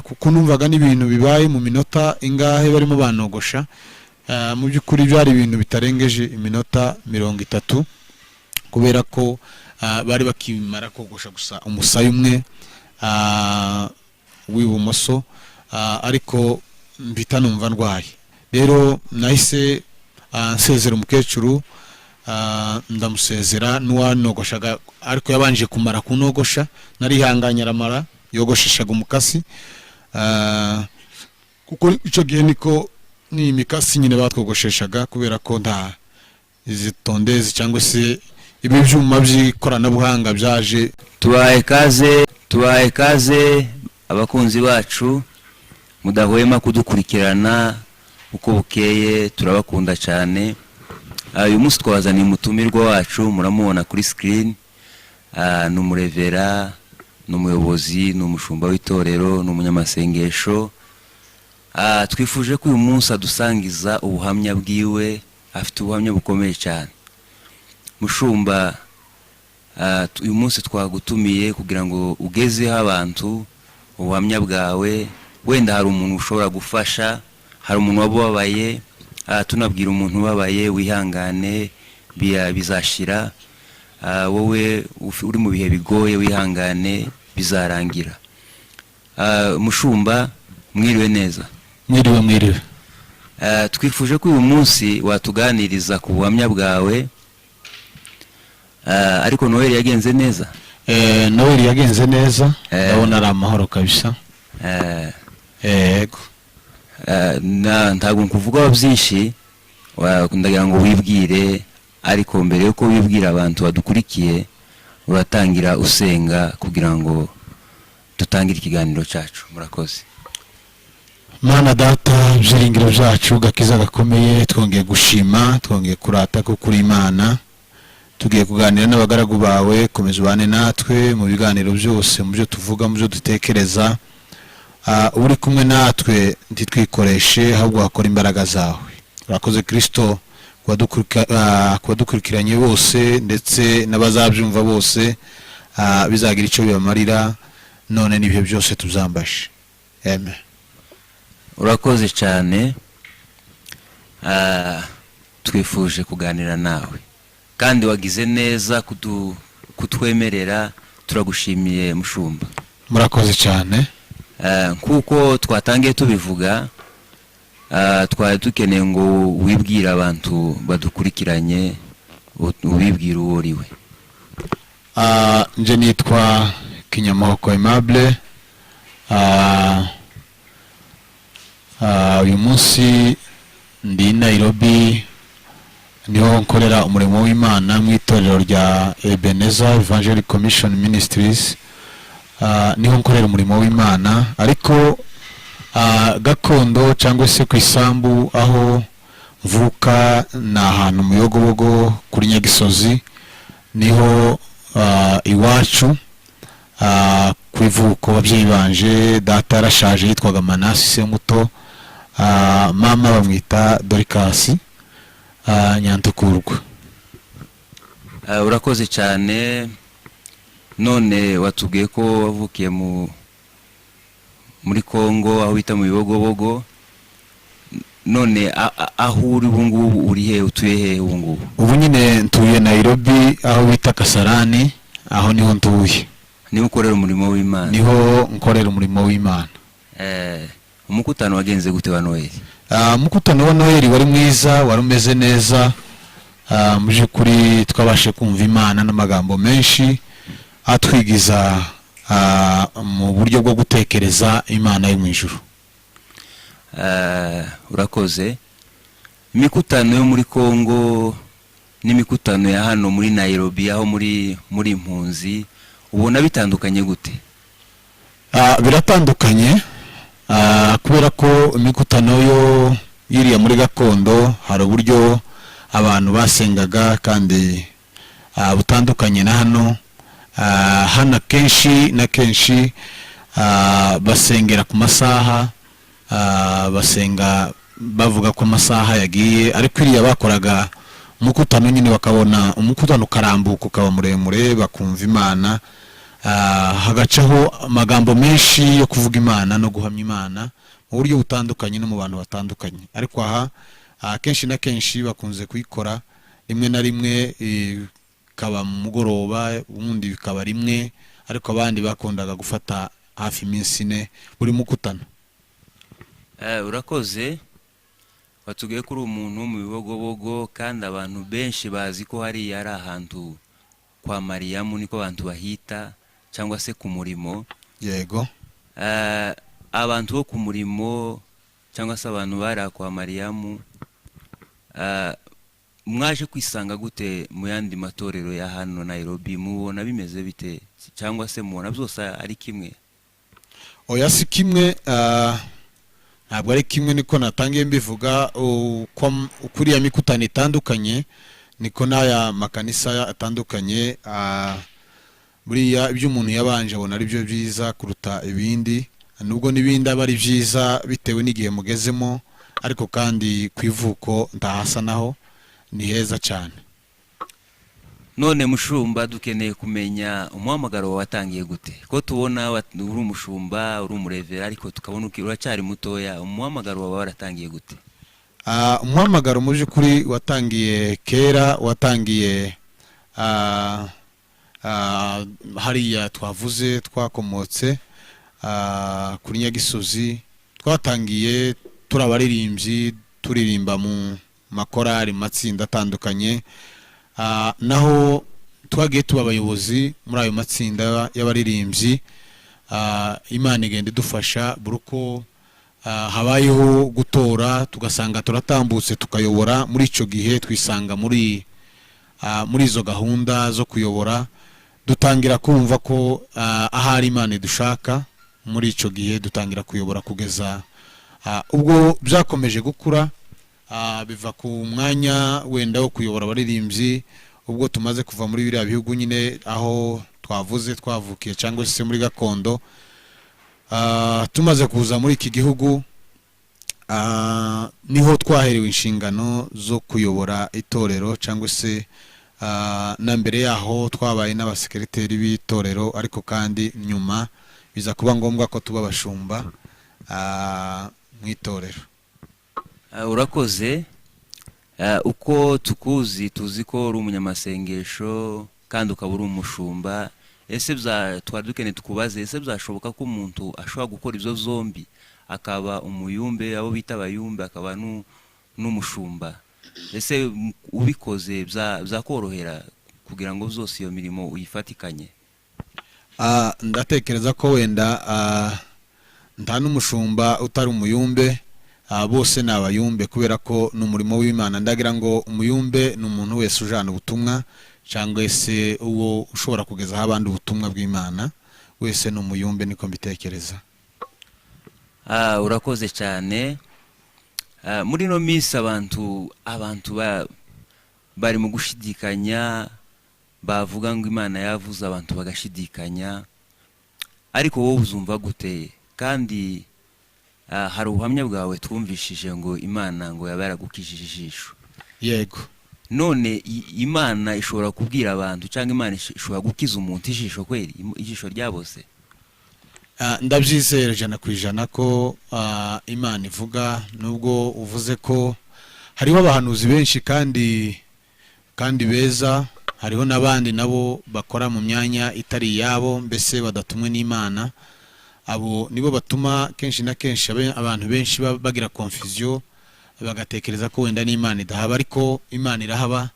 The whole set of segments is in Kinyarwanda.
Kuko numvaga n'ibintu bibaye mu minota ingahe barimo banogosha. Mu by'ukuri byari ibintu bitarengeje iminota 30, kubera ko bari bakimara kogosha gusa umusaya umwe w'ibumoso, ariko mpita numva ndwaye. Rero nahise nsezera umukecuru, ndamusezera n'uwanogoshaga, ariko yabanje kumara kunogosha. Narihanganye aramara, yogosheshaga umukasi, kuko icyo gihe niko ni imikasi nyine batwogosheshaga, kubera ko nta izi tondeuse cyangwa se ibi byuma by'ikoranabuhanga byaje. Tubahaye ikaze, tubahaye ikaze abakunzi bacu mudahwema kudukurikirana uko bukeye, turabakunda cyane. Uyu munsi twabazaniye umutumirwa wacu, muramubona kuri screen. Ni umurevera, ni umuyobozi, ni umushumba w'itorero, ni umunyamasengesho. Twifuje ko uyu munsi adusangiza ubuhamya bwiwe, afite ubuhamya bukomeye cyane. Mushumba, uyu munsi twagutumiye kugira ngo ugezeho abantu ubuhamya bwawe. Wenda hari umuntu ushobora gufasha, hari umuntu waba ubabaye. Tunabwira umuntu ubabaye: wihangane, bizashira. Wowe uri mu bihe bigoye, wihangane, bizarangira. Mushumba, mwiriwe neza? Mwiriwe, mwiriwe. Twifuje ko uyu munsi watuganiriza ku buhamya bwawe. Ariko Noheli yagenze neza? Noheli yagenze neza. Ndabona ari amahoro kabisa. Yego. Ntabwo nkuvugaho byinshi, ndagira ngo wibwire, ariko mbere yuko wibwira abantu badukurikiye, uratangira usenga kugira ngo dutangire ikiganiro cyacu. Murakoze. Mana Data, byiringiro byacu, gakiza gakomeye, twongeye gushima, twongeye kurata ko kuri Imana. Tugiye kuganira n'abagaragu bawe, komeza ubane natwe mu biganiro byose, mu byo tuvuga, mu byo dutekereza. Uri kumwe natwe, ntitwikoreshe, ahubwo wakora imbaraga zawe. Urakoze Kirisito kubadukurikiranye bose ndetse n'abazabyumva bose, bizagira icyo bibamarira none n'ibihe byose tuzambashe. Amen. Urakoze cyane. Twifuje kuganira nawe kandi wagize neza kutwemerera, turagushimiye mushumba. Murakoze cyane. Nk'uko twatangiye tubivuga, twari dukeneye ngo wibwire abantu badukurikiranye, ubibwire uwo uriwe. Nje nitwa Kinyamahoko Aimable. Uyu munsi ndi i Nairobi, niho nkorera umurimo w'Imana mu itorero rya Ebenezer Evangelical Commission Ministries. Niho nkorera umurimo w'Imana, ariko gakondo cyangwa se ku isambu aho mvuka ni ahantu mu Yogobogo kuri Nyagisozi, niho iwacu ku ivuko. Ababyeyi banje, data yarashaje, yitwaga Manasi Semuto, mama bamwita Dorikasi Nyantukurwa. Urakoze cyane. None watubwiye ko wavukiye muri Kongo, aho bita mu Bibogobogo. None aho uri ubu ngubu, uri hehe? Utuye hehe ubu ngubu? Ubu nyine ntuye Nairobi, aho bita Kasarani, aho niho ntuye. Niho ukorera umurimo w'Imana? Niho nkorera umurimo w'Imana. Umukutano wagenze gute wa Noheli? Umukutano wa Noheli wari mwiza, wari umeze neza. Mu by'ukuri twabashe kumva Imana n'amagambo menshi atwigiza mu buryo bwo gutekereza Imana yo mu ijuru. Urakoze. Imikutano yo muri Kongo n'imikutano ya hano muri Nairobi, aho muri impunzi, ubona bitandukanye gute? Biratandukanye, kubera ko imikutano yo yiriya muri gakondo hari uburyo abantu basengaga kandi butandukanye na hano. Hano akenshi na kenshi basengera ku masaha, basenga bavuga ko amasaha yagiye, ariko iriya bakoraga umukutano nyine bakabona umukutano ukarambuka ukaba muremure, bakumva Imana. Hagacaho amagambo menshi yo kuvuga Imana no guhamya Imana mu buryo butandukanye no mu bantu batandukanye. Ariko aha kenshi na kenshi bakunze kuyikora rimwe na rimwe ikaba mu mugoroba, ubundi bikaba rimwe, ariko abandi bakundaga gufata hafi iminsi 4 buri mukutano. Urakoze. Watubwiye ko uri umuntu wo mu Bibogobogo, kandi abantu benshi bazi ko hariya ari ahantu kwa Mariyamu, niko abantu bahita, cyangwa se ku murimo. Yego. Abantu bo ku murimo cyangwa se abantu bari kwa Mariyamu, mwaje kwisanga gute mu yandi matorero ya hano Nairobi? Mubona bimeze bite, cyangwa se mubona byose ari kimwe? Oya, si kimwe, ntabwo ari kimwe. Niko natangiye mbivuga, uko iriya mikutano itandukanye niko n'aya makanisa atandukanye. Buriya ibyo umuntu yabanje abona ari byo byiza kuruta ibindi, nubwo n'ibindi aba ari byiza bitewe n'igihe mugezemo, ariko kandi ku ivuko ntahasa naho ni heza cyane. None mushumba, dukeneye kumenya umuhamagaro watangiye gute, ko tubona uri umushumba, uri umurevera, ariko tukabona uracyari mutoya. Umuhamagaro wawe waratangiye gute? Umuhamagaro mu by'ukuri watangiye kera, watangiye hariya twavuze twakomotse kuri Nyagisozi. Twatangiye turi abaririmbyi, turirimba mu makorari, mu matsinda atandukanye. Naho twagiye tuba abayobozi muri ayo matsinda y'abaririmbyi. Imana igenda idufasha buri uko habayeho gutora, tugasanga turatambutse tukayobora. Muri icyo gihe twisanga muri izo gahunda zo kuyobora, dutangira kumva ko ahari Imana idushaka. Muri icyo gihe dutangira kuyobora kugeza ubwo byakomeje gukura, biva ku mwanya wenda wo kuyobora abaririmbyi. Ubwo tumaze kuva muri biriya bihugu nyine aho twavuze twavukiye, cyangwa se muri gakondo, tumaze kuza muri iki gihugu, niho twaherewe inshingano zo kuyobora itorero, cyangwa se na mbere yaho twabaye n'abasekereteri b'itorero, ariko kandi nyuma biza kuba ngombwa ko tuba abashumba mu itorero. Urakoze. Uko tukuzi, tuzi ko uri umunyamasengesho kandi ukaba uri umushumba. Ese twari dukeneye tukubaze, ese byashoboka ko umuntu ashobora gukora ibyo zombi, akaba umuyumbe, abo bita abayumbe, akaba n'umushumba? Ese ubikoze byakorohera kugira ngo zose iyo mirimo uyifatikanye? Ndatekereza ko wenda nta n'umushumba utari umuyumbe, bose ni abayumbe kubera ko ni umurimo w'Imana. Ndagira ngo umuyumbe ni umuntu wese ujana ubutumwa, cyangwa se uwo ushobora kugezaho abandi ubutumwa bw'Imana wese ni umuyumbe, niko mbitekereza. Urakoze cyane. Muri ino minsi abantu bari mu gushidikanya, bavuga ngo Imana yavuze, abantu bagashidikanya, ariko wowe uzumva gute? Kandi hari ubuhamya bwawe twumvishije ngo Imana ngo yaba yaragukijije ijisho. Yego. None Imana ishobora kubwira abantu, cyangwa Imana ishobora gukiza umuntu ijisho kweri, ijisho ryabose? Ndabyizera 100% ko Imana ivuga, nubwo uvuze ko hariho abahanuzi benshi kandi beza, hariho n'abandi nabo bakora mu myanya itari iyabo, mbese badatumwe n'Imana. Abo nibo batuma kenshi na kenshi abantu benshi bagira confusion, bagatekereza ko wenda n'Imana idahaba, ariko Imana irahaba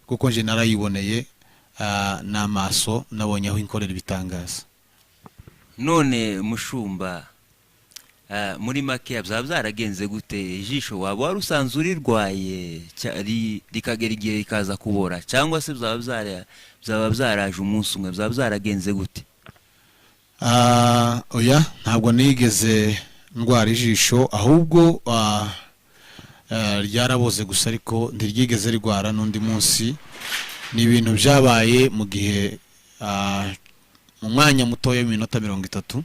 kuko nje narayiboneye n'amaso, nabonye aho inkorera ibitangaza. None mushumba, muri make byaba byaragenze gute? Ijisho waba wari usanzwe urirwaye rikagera igihe rikaza kubora, cyangwa se byaba byaraje umunsi umwe? Byaba byaragenze gute? Oya, ntabwo nigeze ndwara ijisho, ahubwo ryaraboze gusa, ariko ntiryigeze rirwara n'undi munsi. Ni ibintu byabaye mu gihe mu mwanya mutoya w'iminota 30,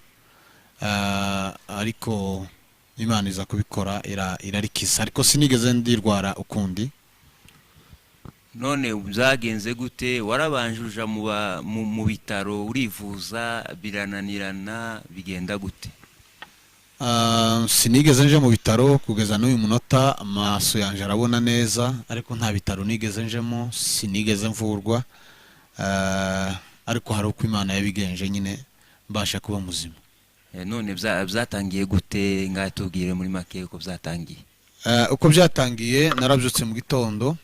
ariko Imana iza kubikora irarikiza, ariko sinigeze ndirwara ukundi. None byagenze gute? Warabanje uja mu bitaro urivuza, birananirana, bigenda gute? Sinigeze nje mu bitaro kugeza n'uyu munota. Amaso yanjye arabona neza, ariko nta bitaro nigeze njemo, sinigeze mvurwa. Ariko hari uko Imana yabigenje nyine, mbasha kuba muzima. None byatangiye gute? Ngaho tubwire muri make uko byatangiye. Uko byatangiye, narabyutse mu gitondo.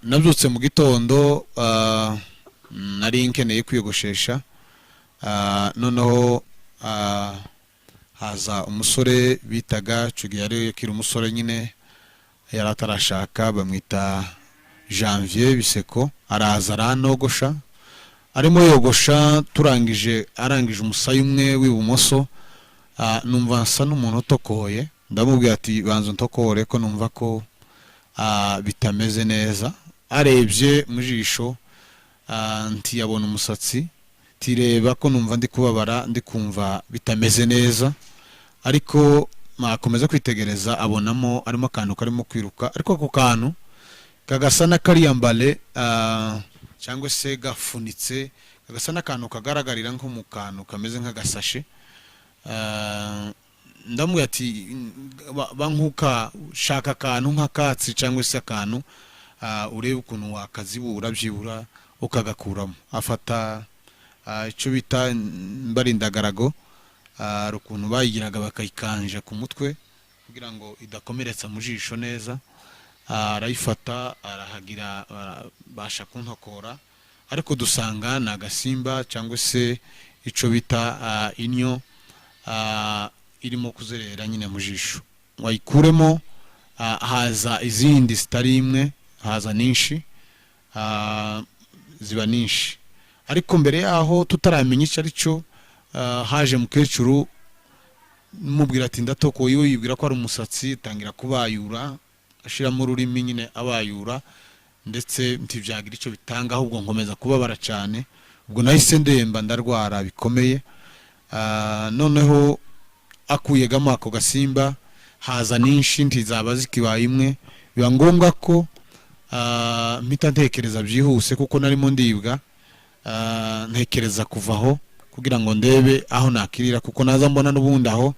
Nabyutse mu gitondo, nari nkeneye kwiyogoshesha. Noneho haza umusore bitaga, icyo gihe yari akiri umusore nyine, yari atarashaka, bamwita Janvier Biseko. Araza aranogosha. Arimo yogosha, turangije, arangije umusaya umwe w'ibumoso, numva nsa n'umuntu utokoye. Ndamubwira ati: "Banza untokore ko numva ko bitameze neza." Arebye mu jisho, ntiyabona umusatsi. Tireba ko numva ndi kubabara, ndi kumva bitameze neza. Ariko akomeza kwitegereza, abonamo arimo akantu karimo kwiruka, ariko ako kantu kagasa n'akariyambale cyangwa se gafunitse, kagasa n'akantu kagaragarira nko mu kantu kameze nk'agasashe. Ndamubwira ati: "Ba nkuka shaka akantu nk'akatsi cyangwa se akantu, urebe ukuntu wakazibura, byibura ukagakuramo." Afata icyo bita mbarindagarago. Hari ukuntu bayigiraga bakayikanja ku mutwe kugira ngo idakomeretsa mu jisho neza. Arayifata, arahagira, arabasha kuntokora, ariko dusanga ni agasimba cyangwa se icyo bita inyo irimo kuzerera nyine mu jisho. Wayikuremo, haza izindi zitari imwe, haza nyinshi, ziba nyinshi. Ariko mbere yaho, tutaramenya icyo ari cyo, haje mukecuru. Mubwira ati: "Ndatokoye." Iwe yibwira ko ari umusatsi, atangira kubayura, ashiramo ururimi nyine abayura, ndetse ntibyagira icyo bitanga, ahubwo nkomeza kubabara cyane. Ubwo nahise ndemba, ndarwara bikomeye. Noneho akuyegamo ako gasimba, haza nyinshi, ntizaba zikibaye imwe. Biba ngombwa ko mpita ntekereza byihuse, kuko narimo ndibwa. Ntekereza kuva aho kugira ngo ndebe aho nakirira, kuko naza mbona n'ubundi aho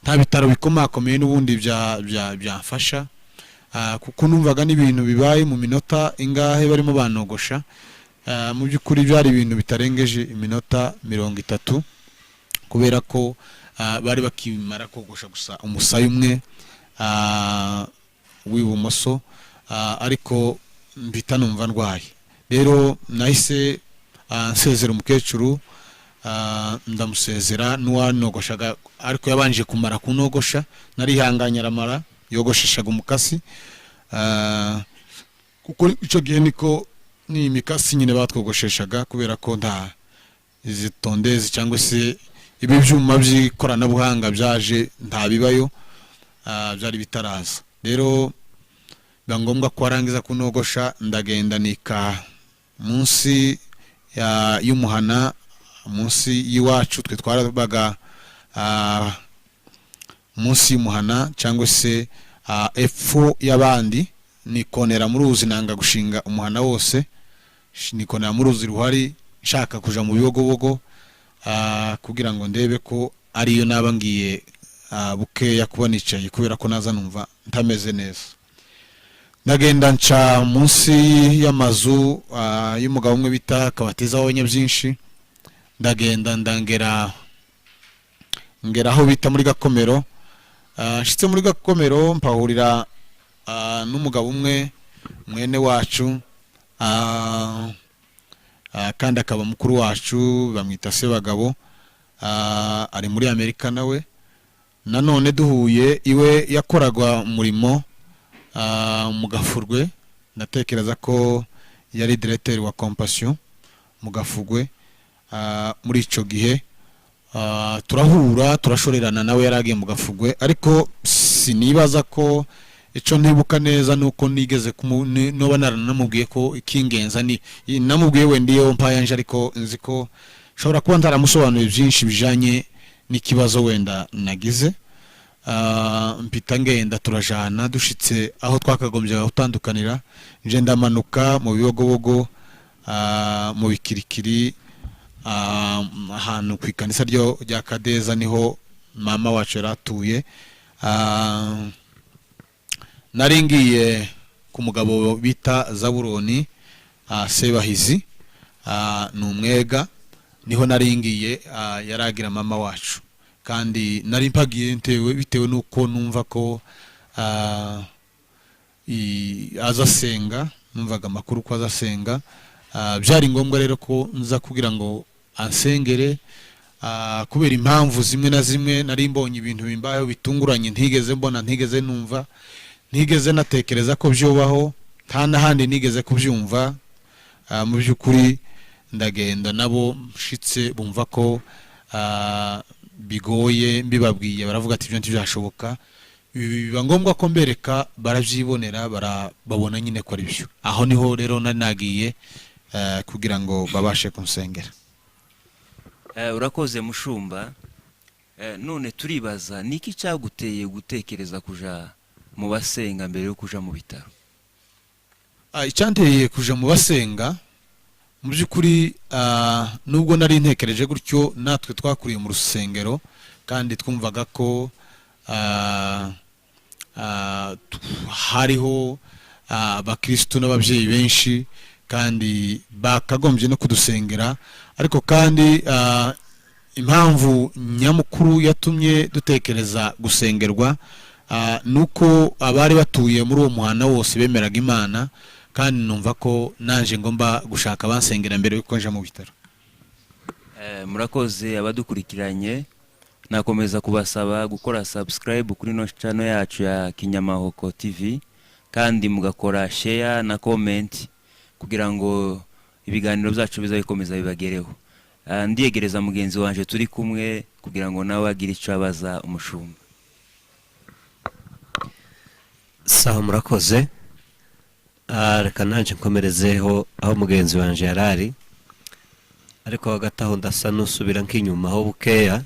nta bitaro bikomakomeye n'ubundi byamfasha. Kuko numvaga n'ibintu bibaye mu minota ingahe barimo banogosha. Mu by'ukuri byari ibintu bitarengeje iminota 30, kubera ko bari bakimara kogosha gusa umusaya umwe w'ibumoso. Ariko mpita numva ndwaye. Rero nahise nsezera umukecuru, ndamusezera n'uwanogoshaga, ariko yabanje kumara kunogosha. Narihanganye aramara, yogosheshaga umukasi, kuko icyo gihe niko ni imikasi nyine batwogosheshaga, kubera ko nta izi tondeuse cyangwa se ibi byuma by'ikoranabuhanga byaje, nta bibayo, byari bitaraza. Rero biba ngombwa ko arangiza kunogosha, ndagenda nika munsi y'umuhana, munsi y'iwacu. Twe twarabaga munsi y'umuhana cyangwa se epfo y'abandi. Nikonera mu ruzi, nanga gushinga umuhana wose. Nikonera mu ruzi ruhari, nshaka kuja mu Bibogobogo, kugira ngo ndebe ko ariyo naba ngiye bukeya kuba nicaye, kubera ko naza numva ntameze neza. Ndagenda nca munsi y'amazu y'umugabo umwe bita Kabateza w'Abanyabyinshi. Ndagenda, ndangera, ngera aho bita muri Gakomero. Nshitse muri Gakomero, mpahurira n'umugabo umwe, mwene wacu, kandi akaba mukuru wacu, bamwita Sebagabo. Ari muri Amerika nawe. Nanone duhuye iwe, yakoraga umurimo mu Gafurwe. Ndatekereza ko yari directeur wa Compassion mu Gafurwe muri ico gihe. Turahura, turashorerana, nawe yari agiye mu Gafurwe. Ariko sinibaza ko ico ntibuka neza nuko nigeze noba naranamubwiye ko ikingenza ni namubwiye wenda iyo mpayanje, ariko nzi ko nshobora kuba ntaramusobanuriye byinshi bijanye n'ikibazo wenda nagize. Mpita ngenda, turajana. Dushitse aho twakagombye gutandukanira, nje ndamanuka mu Bibogobogo, mu Bikirikiri, ahantu ku ikanisa ryo rya Kadeza, niho mama wacu yari atuye. Nari ngiye ku mugabo bita Zaburoni Sebahizi, ni umwega, niho nari ngiye, yaragira mama wacu. Kandi nari mpagiye bitewe n'uko numva ko aza asenga, numvaga amakuru ko aza asenga. Byari ngombwa rero ko nza kugira ngo ansengere, kubera impamvu zimwe na zimwe nari mbonye ibintu bimbayeho bitunguranye, ntigeze mbona, ntigeze numva, ntigeze natekereza ko byubaho, nta n'ahandi nigeze kubyumva. Mu by'ukuri ndagenda, nabo nshitse bumva ko bigoye. Mbibabwiye baravuga ati ibyo ntibyashoboka. Biba ngombwa ko mbereka, barabyibonera, babona nyine ko ari byo. Aho niho rero nari nagiye kugira ngo babashe kunsengera. Urakoze mushumba. None turibaza, niki cyaguteye gutekereza kuja mu basenga mbere yo kuja mu bitaro? Icyanteye kuja mu basenga, mu by'ukuri, nubwo nari ntekereje gutyo, natwe twakuriye mu rusengero kandi twumvaga ko hariho abakirisitu n'ababyeyi benshi kandi bakagombye no kudusengera. Ariko kandi impamvu nyamukuru yatumye dutekereza gusengerwa ni uko abari batuye muri uwo muhanda wose bemeraga Imana, kandi numva ko naje ngomba gushaka abansengera mbere yuko nja mu bitaro. Murakoze abadukurikiranye. Nakomeza kubasaba gukora subscribe kuri no channel yacu ya Kinyamahoko TV, kandi mugakora share na comment kugira ngo ibiganiro byacu bizabikomeza bibagereho. Ndiyegereza mugenzi wanje turi kumwe kugira ngo nawe agire icyo abaza umushumba. Sawa, murakoze. Reka nanjye nkomerezeho aho mugenzi wanjye yari ari, ariko hagati aho ndasa n'usubira nk'inyuma aho bukeya.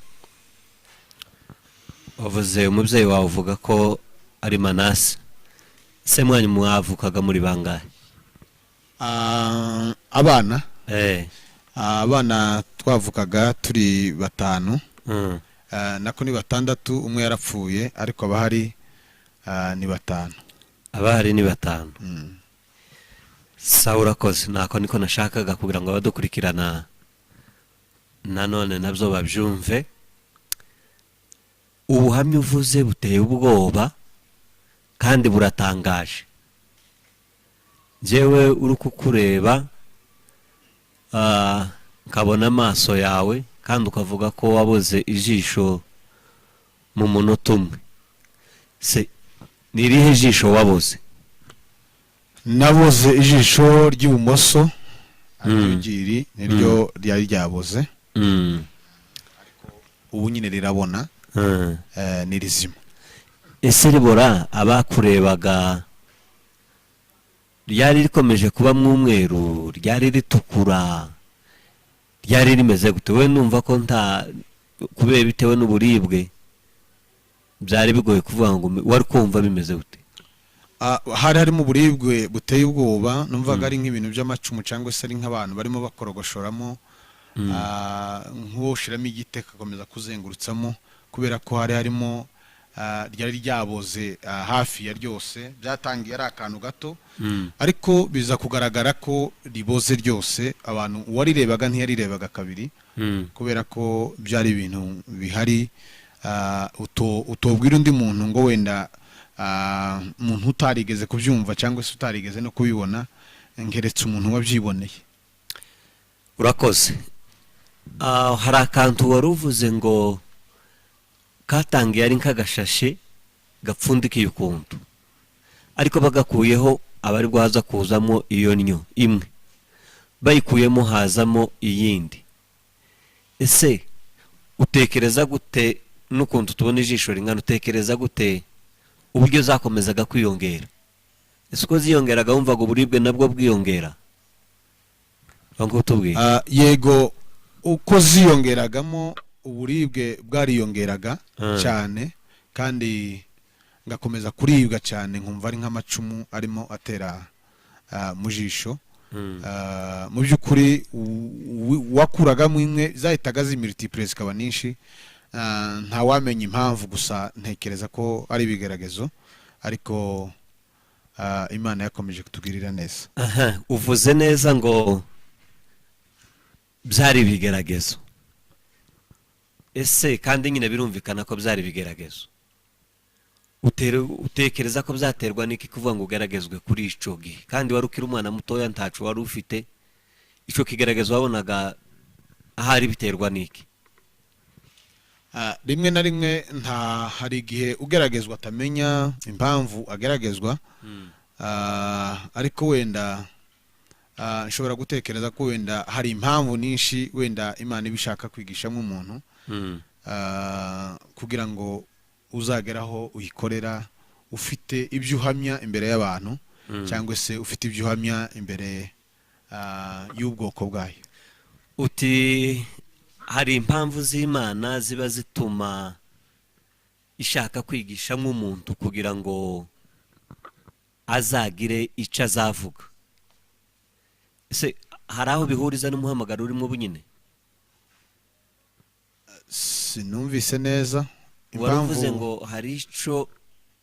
Wavuze umubyeyi wawe, uvuga ko ari Manase. Se mwanyu mwavukaga muri bangahe? Abana Eh. Abana twavukaga turi batanu. Nako ni batandatu, umwe yarapfuye, ariko abahari ni batanu. Abahari ni batanu. Sawa, urakoze. Nako niko nashakaga kugira ngo abadukurikirana nanone nabyo babyumve. Ubuhamya uvuze buteye ubwoba kandi buratangaje. Njyewe uri kukureba, nkabona amaso yawe, kandi ukavuga ko wabuze ijisho mu munota umwe, se ni irihe jisho wabuze? Nabuze ijisho ry'ibumoso, ariryo giri, niryo ryari ryaboze. Ubu nyine rirabona. Ni rizima. Ese ribora, abakurebaga ryari rikomeje kuba mw'umweru, ryari ritukura, ryari rimeze gute? We numva ko nta kubera bitewe n'uburibwe byari bigoye kuvuga ngo wari kumva bimeze gute? Hari harimo uburibwe buteye ubwoba. Numvaga ari nk'ibintu by'amacumu cyangwa se ari nk'abantu barimo bakorogoshoramo, nk'uwo ushiramo igiti agakomeza kuzengurutsamo, kubera ko hari harimo ryari ryaboze hafi ya ryose. Byatangiye ari akantu gato, ariko biza kugaragara ko riboze ryose. Abantu, uwarirebaga ntiyarirebaga kabiri, kubera ko byari ibintu bihari utobwira undi muntu ngo wenda umuntu utarigeze kubyumva cyangwa se utarigeze no kubibona, ngeretse umuntu wabyiboneye. Urakoze. Hari akantu wari uvuze ngo katangiye ari nk'agashashi gapfundikiye ukuntu, ariko bagakuyeho aba ari haza kuzamo iyo nnyo imwe, bayikuyemo hazamo iyindi. Ese utekereza gute n'ukuntu tubona ijisho ringana, utekereza gute uburyo zakomezaga kwiyongera? Ese uko ziyongeraga wumvaga uburibwe nabwo bwiyongera? Ngo tubwire. Yego, uko ziyongeragamo uburibwe bwariyongeraga cyane. Kandi ngakomeza kuribwa cyane, nkumva ari nk'amacumu arimo atera mu jisho. Mu by'ukuri wakuragamo imwe zahitaga zimultiplie zikaba nyinshi. Ntawamenya impamvu, gusa ntekereza ko ari ibigeragezo, ariko Imana yakomeje kutugirira neza. Aha, uvuze neza ngo byari ibigeragezo. Ese kandi nyine birumvikana ko byari ibigeragezo, utekereza ko byaterwa n'iki kuvuga ngo ugeragezwe kuri ico gihe, kandi wari ukiri umwana mutoya, ntaco wari ufite? Ico kigeragezo wabonaga ahari biterwa n'iki? Rimwe na rimwe nta hari igihe ugeragezwa atamenya impamvu ageragezwa. Ariko wenda nshobora gutekereza ko wenda hari impamvu nyinshi, wenda Imana iba ishaka kwigishamo umuntu kugira ngo uzageraho uyikorera ufite ibyo uhamya imbere y'abantu, cyangwa se ufite ibyo uhamya imbere y'ubwoko bwayo. Uti hari impamvu z'Imana ziba zituma ishaka kwigisha nk'umuntu kugira ngo azagire icyo azavuga. Ese hari aho bihuriza n'umuhamagaro urimo ubu nyine? Sinumvise neza. Wari uvuze ngo hari icyo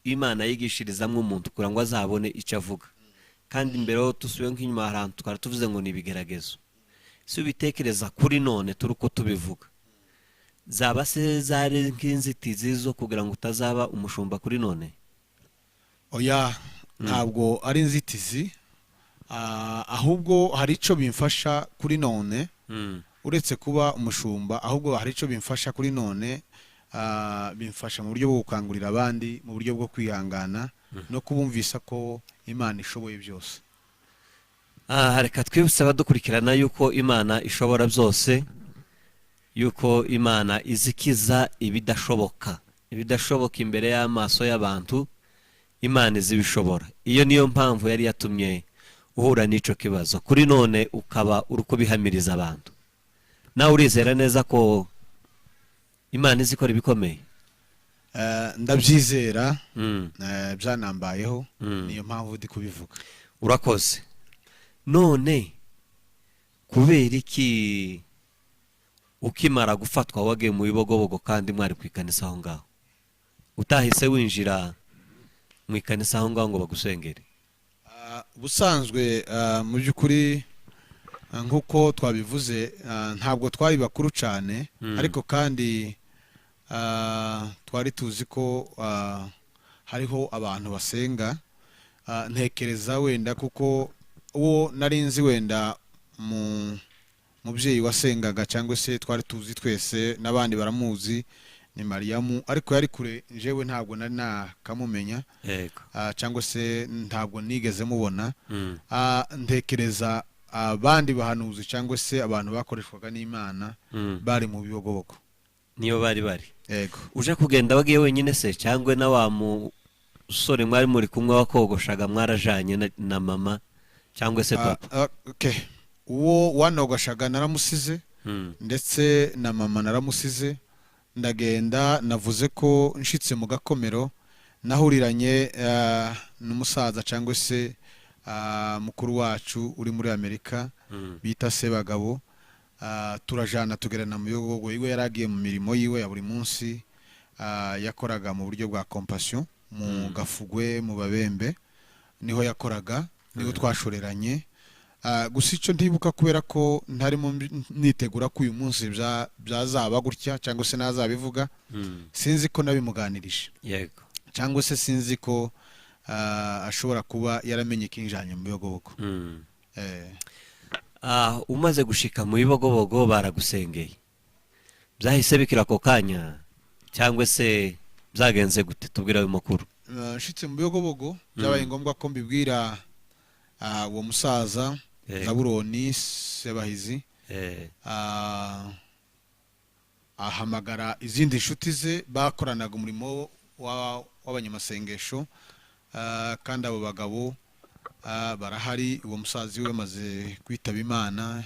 Imana yigishirizamo umuntu kugira ngo azabone icyo avuga, kandi mbere aho dusubiye nk'inyuma hari ahantu twari tuvuze ngo ni ibigeragezo. Si ubitekereza kuri none turi uko tubivuga, zaba se zari nk'inzitizi zo kugira ngo utazaba umushumba kuri none? Oya, ntabwo ari inzitizi. Ahubwo hari icyo bimfasha kuri none, uretse kuba umushumba. Ahubwo hari icyo bimfasha kuri none, bimfasha mu buryo bwo gukangurira abandi, mu buryo bwo kwihangana no kubumvisa ko Imana ishoboye byose. Reka twibutse abadukurikirana yuko Imana ishobora byose, yuko Imana izikiza ibidashoboka. Ibidashoboka imbere y'amaso y'abantu, Imana izibishobora. Iyo niyo mpamvu yari yatumye uhura n'icyo kibazo, kuri none ukaba uri kubihamiriza abantu. Nawe urizera neza ko Imana izi ikora ibikomeye? Ndabyizera. Byanambayeho, niyo mpamvu ndi kubivuga. Urakoze. None kubera iki ukimara gufatwa wagiye mu Bibogobogo, kandi mwari ku ikanisa aho ngaho, utahise winjira mu ikanisa aho ngaho ngo bagusengere? Ubusanzwe mu by'ukuri, nk'uko twabivuze, ntabwo twari bakuru cyane, ariko kandi twari tuzi ko hariho abantu basenga. Ntekereza wenda kuko uwo nari nzi, wenda mu mubyeyi wasengaga, cyangwa se twari tuzi twese n'abandi baramuzi, ni Mariyamu, ariko yari kure, njyewe ntabwo nari nakamumenya, cyangwa se ntabwo nigeze mubona. Ntekereza abandi bahanuzi cyangwa se abantu bakoreshwaga n'Imana bari mu Bibogobogo. Niyo bari? Yego. Uje kugenda wagiye wenyine se, cyangwa na wa musore mwari muri kumwe wakogoshaga mwarajanye na mama cyangwa se papa? Okay. Uwo wanogoshaga naramusize, ndetse na mama naramusize, ndagenda. Navuze ko nshitse mu Gakomero nahuriranye n'umusaza cyangwa se mukuru wacu uri muri Amerika bita Sebagabo. Turajana tugerana mu Bibogobogo. Iwe yari agiye mu mirimo yiwe ya buri munsi, yakoraga mu buryo bwa Compassion mu Gafugwe, mu Babembe niho yakoraga, niho twashoreranye. Gusa icyo ntibuka, kubera ko ntarimo nitegura ko uyu munsi byazaba gutya cyangwa se nazabivuga, sinzi ko nabimuganirije cyangwa se sinzi ko ashobora kuba yaramenye ikinjanye mu Bibogobogo. Umaze gushika mu Bibogobogo baragusengeye, byahise bikira ako kanya cyangwa se byagenze gute? Tubwira ayo makuru. Nshitse mu Bibogobogo byabaye ngombwa ko mbibwira uwo musaza Zaburoni Sebahizi. Ahamagara izindi nshuti ze bakoranaga umurimo w'abanyamasengesho, kandi abo bagabo barahari. Uwo musaza we amaze kwitaba Imana,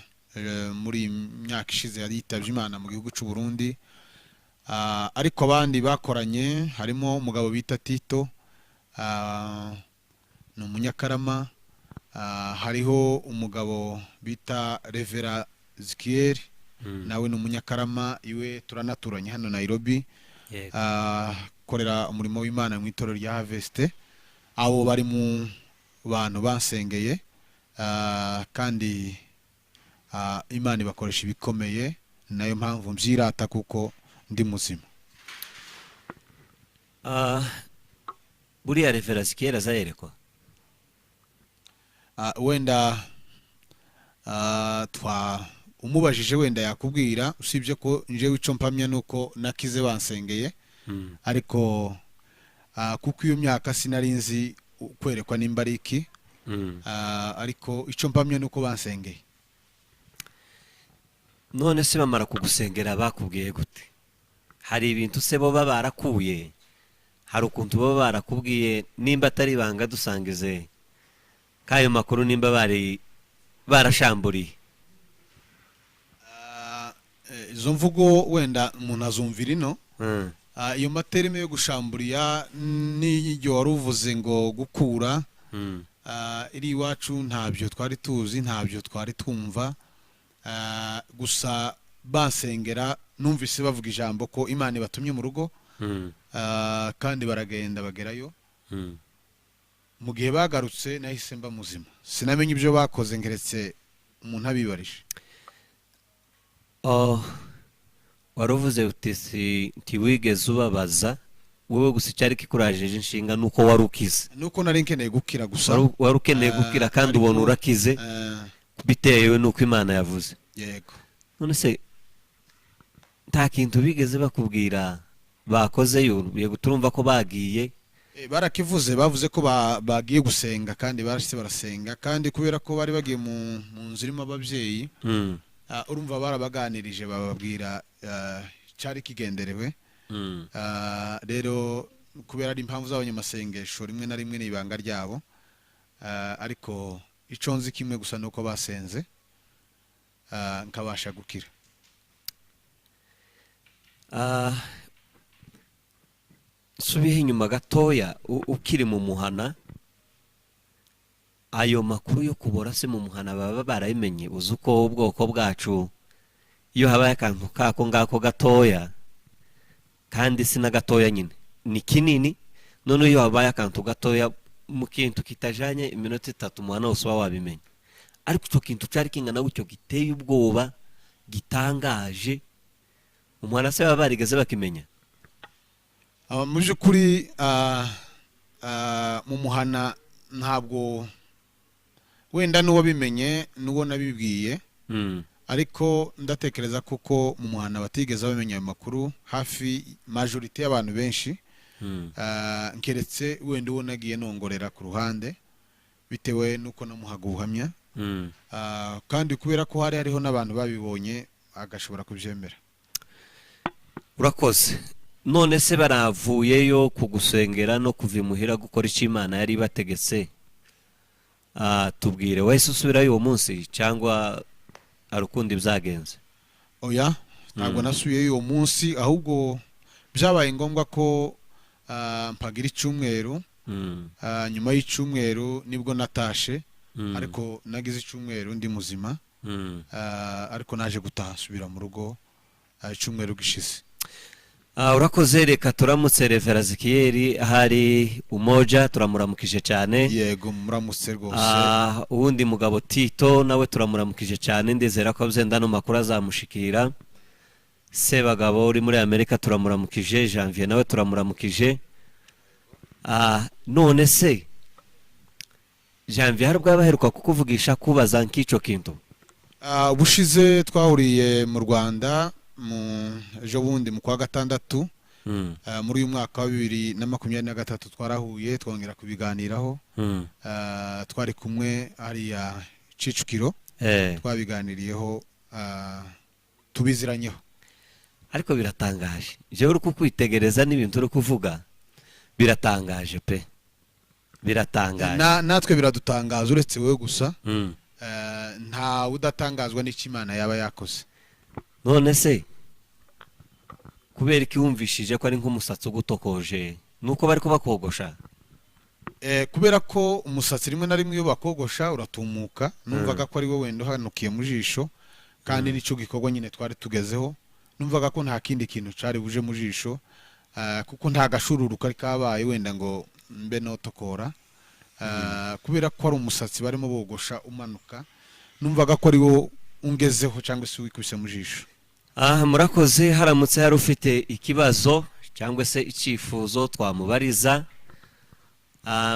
muri iyi myaka ishize yari yitabye Imana mu gihugu cy'u Burundi. Ariko abandi bakoranye harimo umugabo bita Tito, ni umunyakarama. Hariho umugabo bita Revera Zikiyeri, nawe ni umunyakarama, iwe turanaturanye hano Nairobi. Akorera umurimo w'Imana mu itorero rya Harvest. Abo bari mu bantu bansengeye, kandi Imana ibakoresha ibikomeye, nayo mpamvu mbyirata kuko ndi muzima. Buriya Revera Zikiyeri azayerekwa? Wenda twa umubajije wenda yakubwira, usibye ko njewe icyo mpamya nuko nakize bansengeye. Ariko kuko iyo myaka sinari nzi kwerekwa nimba ari iki. Ariko icyo mpamya nuko bansengeye. None se bamara kugusengera bakubwiye gute? Hari ibintu se bo baba barakuye, hari ukuntu baba barakubwiye? Nimba atari ibanga dusangize k'ayo makuru, nimba bari barashamburiye. Izo mvugo wenda umuntu azumvira ino. Iyo ma terme yo gushamburiya n'iryo wari uvuze ngo gukura, iri iwacu ntabyo twari tuzi, ntabyo twari twumva. Gusa bansengera numvise bavuga ijambo ko Imana ibatumye mu rugo. Kandi baragenda bagerayo. Mu gihe bagarutse nahise mba muzima, sinamenye ibyo bakoze ngeretse umuntu abibarije. Oh, wari uvuze uti si ntiwigeze ubabaza wowe, gusa icyari kikurajeje inshinga ni uko wari ukize. Nuko nari nkeneye gukira gusa. Wari ukeneye gukira kandi ariko, ubona urakize bitewe n'uko Imana yavuze. Yego. None se nta kintu bigeze bakubwira bakozeyo? Yego, turumva ko bagiye. Barakivuze, bavuze ko bagiye gusenga kandi barashyize barasenga, kandi kubera ko bari bagiye mu nzu irimo ababyeyi, urumva barabaganirije, bababwira cyari kigenderewe. Rero kubera ari impamvu z'abanyamasengesho, rimwe na rimwe ni ibanga ryabo. Ariko icyo nzi kimwe gusa ni uko basenze, nkabasha gukira. Nsubiyeho inyuma gatoya, ukiri mu muhana, ayo makuru yo kubora se mu muhana baba barabimenye? Uzi uko ubwoko bwacu, iyo habaye akantu kako ngako gatoya, kandi si na gatoya nyine, ni kinini, none iyo habaye akantu gatoya mu kintu kitajanye iminota 3, umuhana wose uba wabimenye. Ariko icyo kintu cyari kingana gutyo, giteye ubwoba, gitangaje, umuhana se baba barigeze bakimenya? Mu by'ukuri mu muhana ntabwo, wenda n'uwabimenye n'uwo nabibwiye. Ariko ndatekereza kuko mu muhana batigeze bamenya ayo makuru, hafi majorité y'abantu benshi. Nkeretse wenda uwo nagiye nongorera ku ruhande bitewe n'uko namuhaga ubuhamya. Kandi kubera ko hari hariho n'abantu babibonye, agashobora kubyemera. Urakoze. None se baravuyeyo kugusengera no kuva imuhira gukora icyo Imana yari ibategetse, tubwire, wahise usubirayo uwo munsi cyangwa hari ukundi byagenze? Oya, ntabwo nasubiyeyo uwo munsi, ahubwo byabaye ngombwa ko mpagira icyumweru. Nyuma y'icyumweru nibwo natashe. Ariko nagize icyumweru ndi muzima. Ariko naje gutaha nsubira mu rugo icyumweru gishize. Urakoze. Reka turamutse Revera Zikiyeri ahari Umoja, turamuramukije cyane. Yego, muramutse rwose. Uwundi mugabo Tito nawe turamuramukije cyane, ndizera ko byenda no makuru azamushikira. Sebagabo uri muri Amerika turamuramukije, Janvier nawe turamuramukije. None se Janvier hari ubwo abaheruka kukuvugisha, kubaza nk'icyo kintu? Ubushize twahuriye mu Rwanda mu ejo bundi mu kwa gatandatu, muri uyu mwaka wa 2023, twarahuye twongera kubiganiraho. Twari kumwe hariya Kicukiro. Twabiganiriyeho, tubiziranyeho. Ariko biratangaje, jewe uri kukwitegereza n'ibintu uri kuvuga biratangaje pe, biratangaje. Natwe biradutangaza, uretse wowe gusa. Nta udatangazwa n'icyo Imana yaba yakoze. None se Kubera ko wumvishije ko ari nk'umusatsi ugutokoje, nuko bari kubakogosha? Kubera ko umusatsi rimwe na rimwe iyo bakogosha uratumuka, numvaga ko ari we wenda uhanukiye mu jisho, kandi nicyo gikorwa nyine twari tugezeho. Numvaga ko nta kindi kintu cari buje mu jisho, kuko nta gashururu kari kabaye wenda ngo mbe notokora. Kubera ko ari umusatsi barimo bogosha umanuka, numvaga ko ari wo ungezeho cyangwa se wikubise mu jisho. Aha murakoze. Haramutse hari ufite ikibazo cyangwa se icyifuzo twamubariza,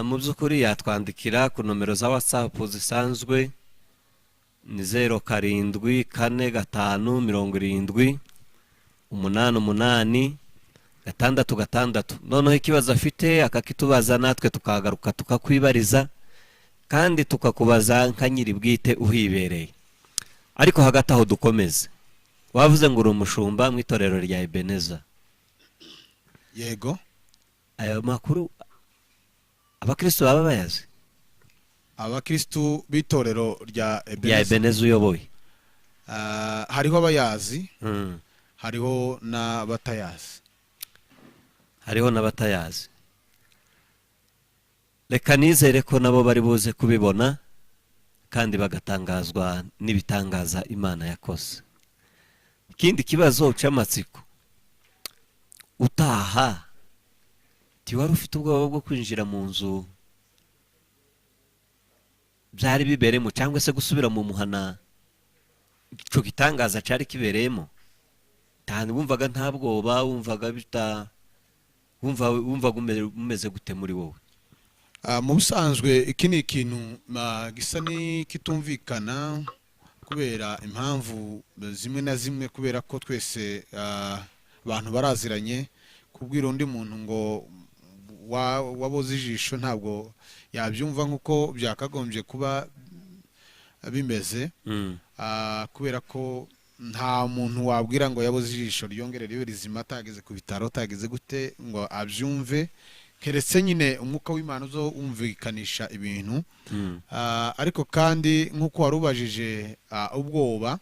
mu by'ukuri yatwandikira ku nomero za WhatsApp zisanzwe, ni 0745 788 66. Noneho ikibazo afite akakitubaza, natwe tukagaruka tukakwibariza, kandi tukakubaza nka nyiri bwite uhibereye. Ariko hagati aho dukomeze, wavuze ngo uri umushumba mu itorero rya Ebeneza. Yego. Ayo makuru abakristo baba bayazi? Abakristu b'itorero rya Rya Ebeneza? Ebeneza uyoboye. Hariho abayazi, hariho n'abatayazi. Hariho n'abatayazi. Reka nizere ko nabo bari buze kubibona kandi bagatangazwa n'ibitangaza Imana yakoze. Ikindi kibazo cy'amatsiko, utaha ntiwari ufite ubwoba bwo kwinjira mu nzu byari bibereyemo, cyangwa se gusubira mu muhana icyo gitangaza cyari kibereyemo? Wumvaga nta bwoba? Wumvaga bita wumvaga umeze gute muri wowe? Mu busanzwe iki ni ikintu gisa n'ikitumvikana kubera impamvu zimwe na zimwe, kubera ko twese abantu baraziranye. Kubwira undi muntu ngo waboze ijisho, ntabwo yabyumva nk'uko byakagombye kuba bimeze. Kubera ko nta muntu wabwira ngo yaboze ijisho ryongere ribe rizima atageze ku bitaro, atageze gute, ngo abyumve, keretse nyine umwuka w'Imana uzo wumvikanisha ibintu. Ariko kandi nk'uko wari ubajije, ubwoba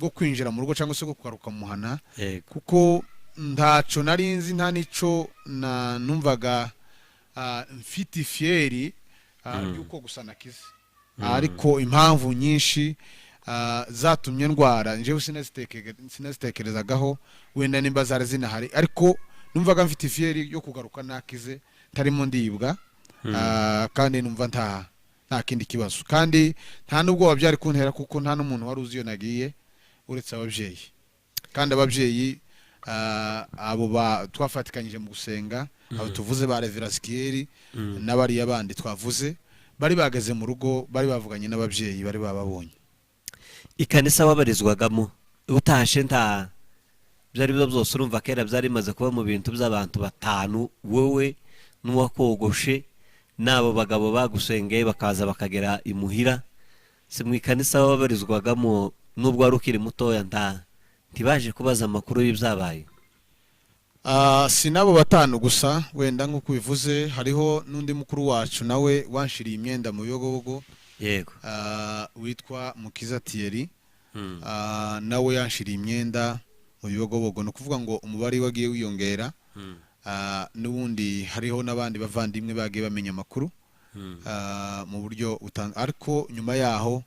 bwo kwinjira mu rugo cyangwa se bwo kugaruka mu muhana, kuko ntaco nari nzi, nta nico na numvaga mfite ifyeri y'uko gusa nakize. Ariko impamvu nyinshi zatumye ndwara njyewe sinazitekerezagaho, wenda nimba zari zinahari, ariko numvaga mfite ifyeri yo kugaruka nakize, ntarimo ndibwa, kandi numva nta kindi kibazo, kandi nta n'ubwoba byari kuntera, kuko nta n'umuntu wari uzi iyo nagiye uretse ababyeyi. Kandi ababyeyi, abo twafatikanyije mu gusenga, abo tuvuze ba Reverend n'abariya bandi twavuze, bari bageze mu rugo, bari bavuganye n'ababyeyi, bari bababonye. Ikanisa wabarizwagamo utashe, nta ibyo ari byo byose, urumva kera byari bimaze kuba mu bintu by'abantu batanu, wowe n'uwakogoshe n'abo bagabo bagusengeye bakaza bakagera imuhira. Si mu ikanisa wabarizwagamo, nubwo wari ukiri mutoya, nta ntibaje kubaza amakuru y'ibyabaye? Si n'abo batanu gusa wenda nk'uko ubivuze, hariho n'undi mukuru wacu nawe wanshiriye imyenda mu Bibogobogo, witwa Mukiza Thierry. Nawe yanshiriye imyenda mu Bibogobogo. Ni ukuvuga ngo umubare wagiye wiyongera. N'ubundi hariho n'abandi bavandimwe bagiye bamenya amakuru mu buryo ariko nyuma yaho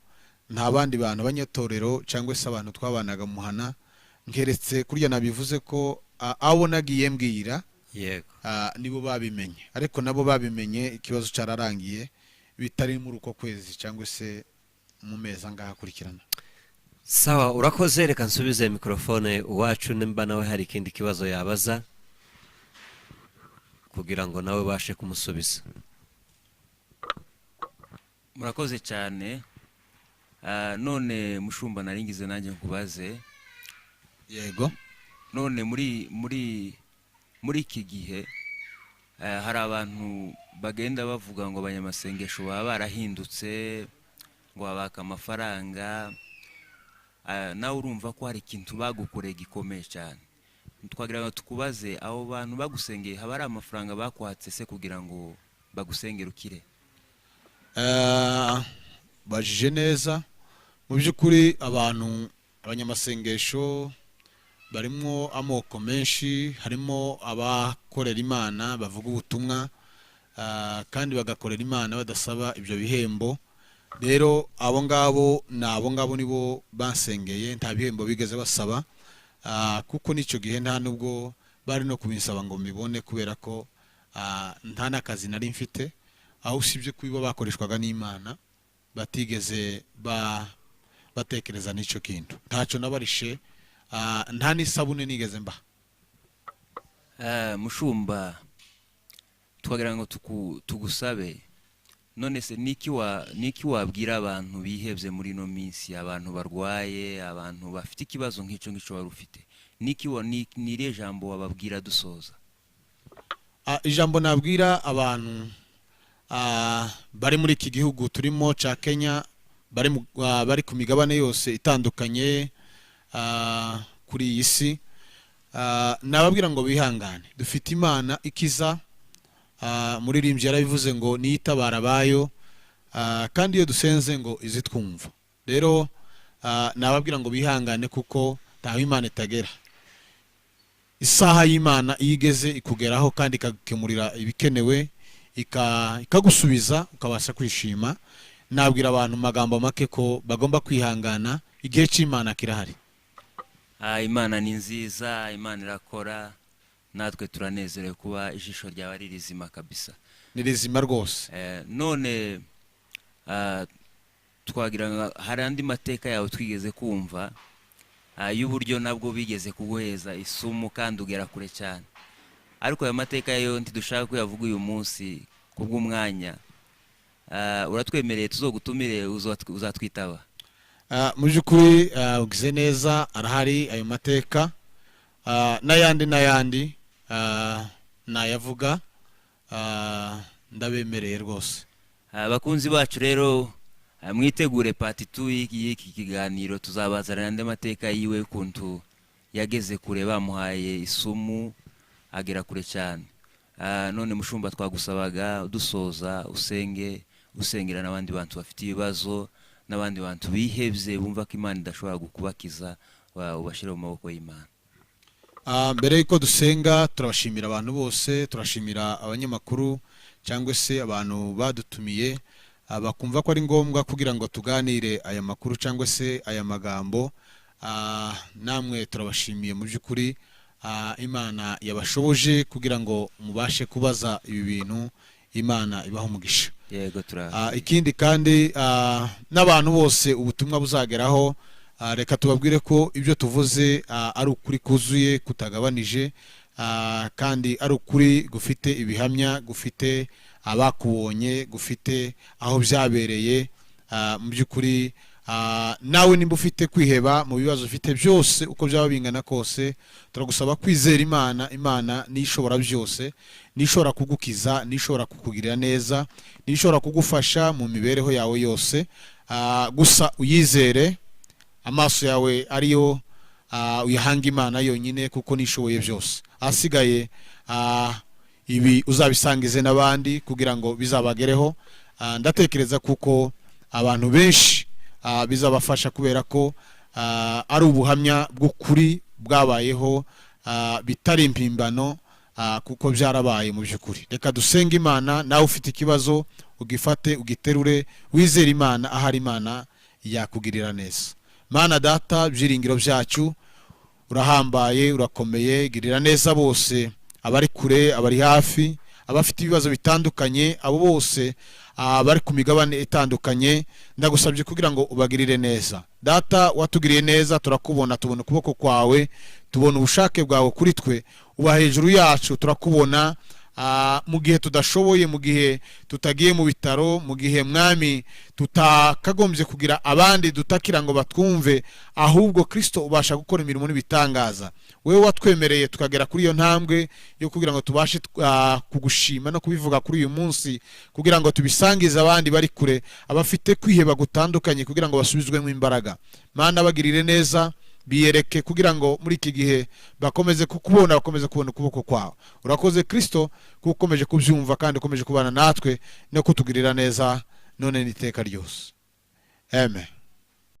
nta bandi bantu abanyatorero cyangwa se abantu twabanaga mu muhana, nkeretse kurya nabivuze ko abo nagiye mbwira, nibo babimenye. Ariko nabo babimenye ikibazo cyararangiye, bitari muri uko kwezi cyangwa se mu mezi angahe akurikirana. Sawa, urakoze. Reka nsubize mikorofone uwacu, nimba nawe hari ikindi kibazo yabaza, kugira ngo nawe ubashe kumusubiza. Murakoze cyane. None mushumba, naringize nanjye nkubaze. Yego. None muri iki gihe hari abantu bagenda bavuga ngo abanyamasengesho baba barahindutse, ngo babaka amafaranga. Nawe urumva ko hari ikintu bagukoreye gikomeye cyane. Twagira ngo tukubaze, abo bantu bagusengeye haba hari amafaranga bakwatse se kugira ngo bagusengere ukire? Bajije neza. Mu by'ukuri abantu abanyamasengesho Barimo amoko menshi, harimo abakorera Imana bavuga ubutumwa, kandi bagakorera Imana badasaba ibyo bihembo. Rero abo ngabo ni abo ngabo nibo bansengeye, nta bihembo bigeze basaba, kuko n'icyo gihe nta nubwo bari no kubinsaba ngo mbibone, kubera ko nta n'akazi nari mfite. Aho usibye kuba bakoreshwaga n'Imana, batigeze batekereza n'icyo kintu. Ntacyo nabarishe, nta n'isabune nigeze mbaha. Mushumba, twagira ngo tugusabe, none se niki wabwira abantu bihebye muri ino minsi, abantu barwaye, abantu bafite ikibazo nk'icyo ngicyo wari ufite? Niki wa ni ni irihe jambo wababwira dusoza? Ijambo nabwira abantu bari muri iki gihugu turimo cya Kenya, bari ku migabane yose itandukanye kuri iyi si, nababwira ngo bihangane. Dufite Imana ikiza. Muririmbyi yarabivuze ngo niyo itabara abayo, kandi iyo dusenze ngo izitwumva. Rero nababwira ngo bihangane, kuko ntaho Imana itagera. Isaha y'Imana iyo igeze ikugeraho kandi ikagukemurira ibikenewe, ikagusubiza ukabasha kwishima. Nabwira abantu mu magambo make ko bagomba kwihangana, igihe cy'Imana kirahari. Imana ni nziza, Imana irakora. Natwe turanezerewe kuba ijisho ryawe ari rizima kabisa. Ni rizima rwose. None twagira ngo hari andi mateka yawe twigeze kumva, y'uburyo nabwo bigeze kuguheza isumu kandi ugera kure cyane, ariko ayo mateka yo ntidushaka kuyavuga uyu munsi kubw'umwanya. Uratwemereye tuzogutumire, uzatwitaba? Mu by'ukuri, ugize neza, arahari ayo mateka, n'ayandi n'ayandi, nayavuga, ndabemereye rwose. Abakunzi bacu rero, mwitegure part 2 y'iki kiganiro. Tuzabazanira andi mateka yiwe, ukuntu yageze kure bamuhaye isumu agera kure cyane. None mushumba, twagusabaga dusoza usenge, usengera n'abandi bantu bafite ibibazo, n'abandi bantu bihebye bumva ko Imana idashobora kubakiza, ubashyire mu maboko y'Imana. Mbere y'uko dusenga, turabashimira abantu bose, turashimira abanyamakuru cyangwa se abantu badutumiye, bakumva ko ari ngombwa kugira ngo tuganire aya makuru cyangwa se aya magambo. Namwe turabashimiye mu by'ukuri. Imana yabashoboje kugira ngo mubashe kubaza ibi bintu, Imana ibaha umugisha. Yego, tura Ikindi kandi, n'abantu bose ubutumwa buzageraho, reka tubabwire ko ibyo tuvuze ari ukuri kuzuye kutagabanije, kandi ari ukuri gufite ibihamya, gufite abakubonye, gufite aho byabereye. Mu by'ukuri, nawe nimba ufite kwiheba mu bibazo ufite byose, uko byaba bingana kose, turagusaba kwizera Imana. Imana niyo ishobora byose, niyo ishobora kugukiza, niyo ishobora kukugirira neza, niyo ishobora kugufasha mu mibereho yawe yose. Gusa uyizere, amaso yawe ariyo uyahanga Imana yonyine, kuko nishoboye byose. Ahasigaye, ibi uzabisangize n'abandi kugira ngo bizabagereho. Ndatekereza kuko abantu benshi bizabafasha, kubera ko ari ubuhamya bw'ukuri bwabayeho, bitari impimbano, kuko byarabaye mu by'ukuri. Reka dusenge Imana. Nawe ufite ikibazo ugifate, ugiterure, wizere Imana, ahari Imana yakugirira neza. Mana Data, byiringiro byacu, urahambaye, urakomeye. Girira neza bose, abari kure, abari hafi, abafite ibibazo bitandukanye, abo bose bari ku migabane itandukanye. Ndagusabye kugira ngo ubagirire neza. Data, watugiriye neza, turakubona, tubona ukuboko kwawe, tubona ubushake bwawe kuri twe. Uba hejuru yacu, turakubona mu gihe tudashoboye, mu gihe tutagiye mu bitaro, mu gihe, Mwami, tutakagombye kugira abandi dutakira ngo batwumve, ahubwo Kristo ubasha gukora imirimo n'ibitangaza. Wowe watwemereye tukagera kuri iyo ntambwe yo kugira ngo tubashe kugushima no kubivuga kuri uyu munsi, kugira ngo tubisangize abandi bari kure, abafite kwiheba gutandukanye, kugira ngo basubizwemo imbaraga. Mana, bagirire neza, biyereke, kugira ngo muri iki gihe bakomeze kukubona, bakomeze kubona ukuboko kwawe. Urakoze Kristo, kuko ukomeje kubyumva kandi ukomeje kubana natwe no kutugirira neza none n'iteka ryose. Amen.